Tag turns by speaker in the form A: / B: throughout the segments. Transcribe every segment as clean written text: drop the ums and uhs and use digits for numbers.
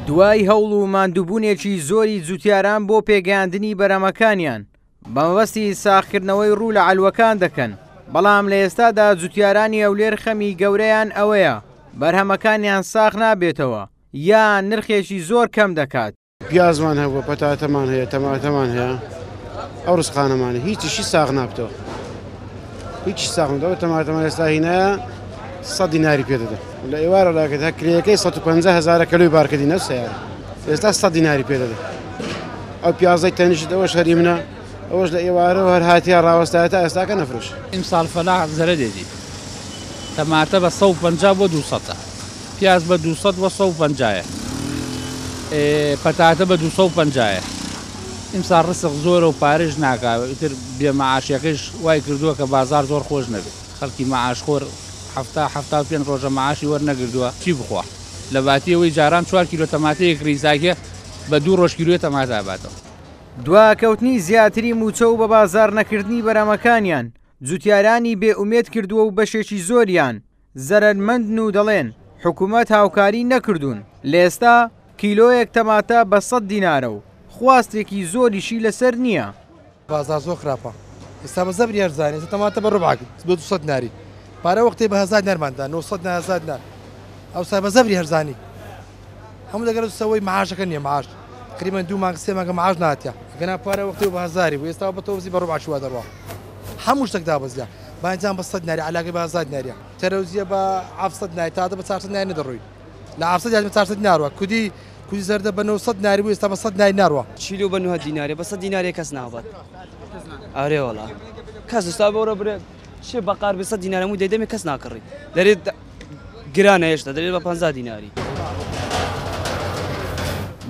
A: دوای هەوڵ و ماندووبوونێکی زۆری جوتیاران بۆ پێگەیاندنی بەرهەمەکانیان، بە مەبەستی ساغکردنەوەی ڕوو لە عەلوەکان دەکەن، بەڵام لە ئێستادا جوتیارانی هەولێر خەمی گەورەیان ئەوەیە بەرهەمەکانیان ساغ نابێتەوە یان نرخێکی زۆر کەم دەکات.
B: پیازمان هەبووە، پەتاتەمان هەیە، تەماتەمان هەیە، ئەو ڕزقانەمان هیچیشی ساغ نابتەوە، هیچی ساغ نابتەوە. تەماتەمان ئێستا هینایە 100 دیناری پێ دەدەن، لە ئێوارە لاکەت هە کرێیەکەی 150 هەزارە کەلوی بارکردی نەو سەیارە ئێستا 100 دیناری پێ دەدەن. ئەو پیازەی تەنیشت ئەوەش هەری منە، ئەوەش لە ئێوارەوە هەر هاتیە ڕاوەستایە تا ئێستاکە نەفرۆش.
C: ئیمساڵ فەلاح زەرەرێتی، تەماتە بە 150 بۆ 200 پیاز بە 200 بۆ 150 یە، پەتاتە بە 250 یە. ئیمساڵ ڕسق زۆرە و پارەش ناکا، ئیتر بێ مەعاشیەکەش وای کردووە کە بازاڕ زۆر خۆش نەبێ. خەڵکی مەعاشخۆر 70 75 ڕۆژە مەعاشی وەرنەگردووە چی بخوا؟ لە باتی ئەوەی جاران چوار کیلۆ تەماتە یەکڕی زاکێ بە دوو ڕۆژ کیلۆ تەماتە ئەباتەوە.
A: دواکەوتنی زیاتری مووچە و بەبازاڕ نەکردنی بەرهەمەکانیان، جوتیارانی بێ ئومێد کردووە و بەشێکی زۆریان زەرەرمەندن و دەڵێن، حکومەت هاوکاری نەکردوون، لە ئێستا کیلۆیەک تەماتە بە 100 دینارە و خواستێکی زۆریشی لەسەر نییە.
D: بازاڕ زۆر خراپە ئێستا بە زەبری هەرزانی ئێستا تەماتە بە ڕوبعەک بە 200 دیناری پارە وەختێ بە 1000 دینارمان دا 900 دینار 1000 دینار ئەوسا بە زەبری هەرزانی هەموو دەگەر سەوەی معاشەکە نییە معاش تقریبا دوو مانگ سێ مانگە معاش ناتیا گەنا پارە وەختێ بە هەزاری بوو ئێستا بە تۆزی بە ڕوبعەکی وا دەڕوا هەموو شتێک دابەزیا باینجان بە 100 دیناری عەلاگەی بە 1000 دیناریە تەرەوزیە بە 700 دیناری تاتە بە 400 دیناری نەدەڕۆی لە 700 دیناری بە 400 دیناروە کودی کوی زەردە بە 900 دیناری بوو ئێستا بە 100 دیناری ناڕوا.
E: کیلۆ بە 90 دینارێ بە 100 دینارێ کەس نابات ئارێ وەڵا کەس ئێستا بۆرە برێ چێ بەقار بێ 100 دینار هەموو دەیدەمێ کەس ناکڕی دەرێ گرانە هێشتا دەرێ بە 50 دیناری.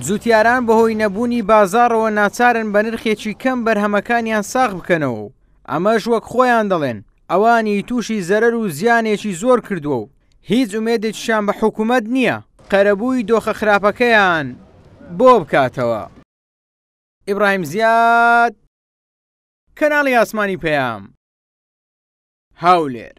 A: جوتیاران بەهۆی نەبوونی بازاڕەوە ناچارن بە نرخێکی کەم بەرهەمەکانیان ساغ بکەنەوە و ئەمەش وەک خۆیان دەڵێن ئەوانی تووشی زەرەر و زیانێکی زۆر کردووە و هیچ ئومێدێکیشیان بە حکومەت نییە قەرەبووی دۆخە خراپەکەیان بۆ بکاتەوە. ئیبراهیم زیاد، کەناڵی ئاسمانی پەیام، هەولێر.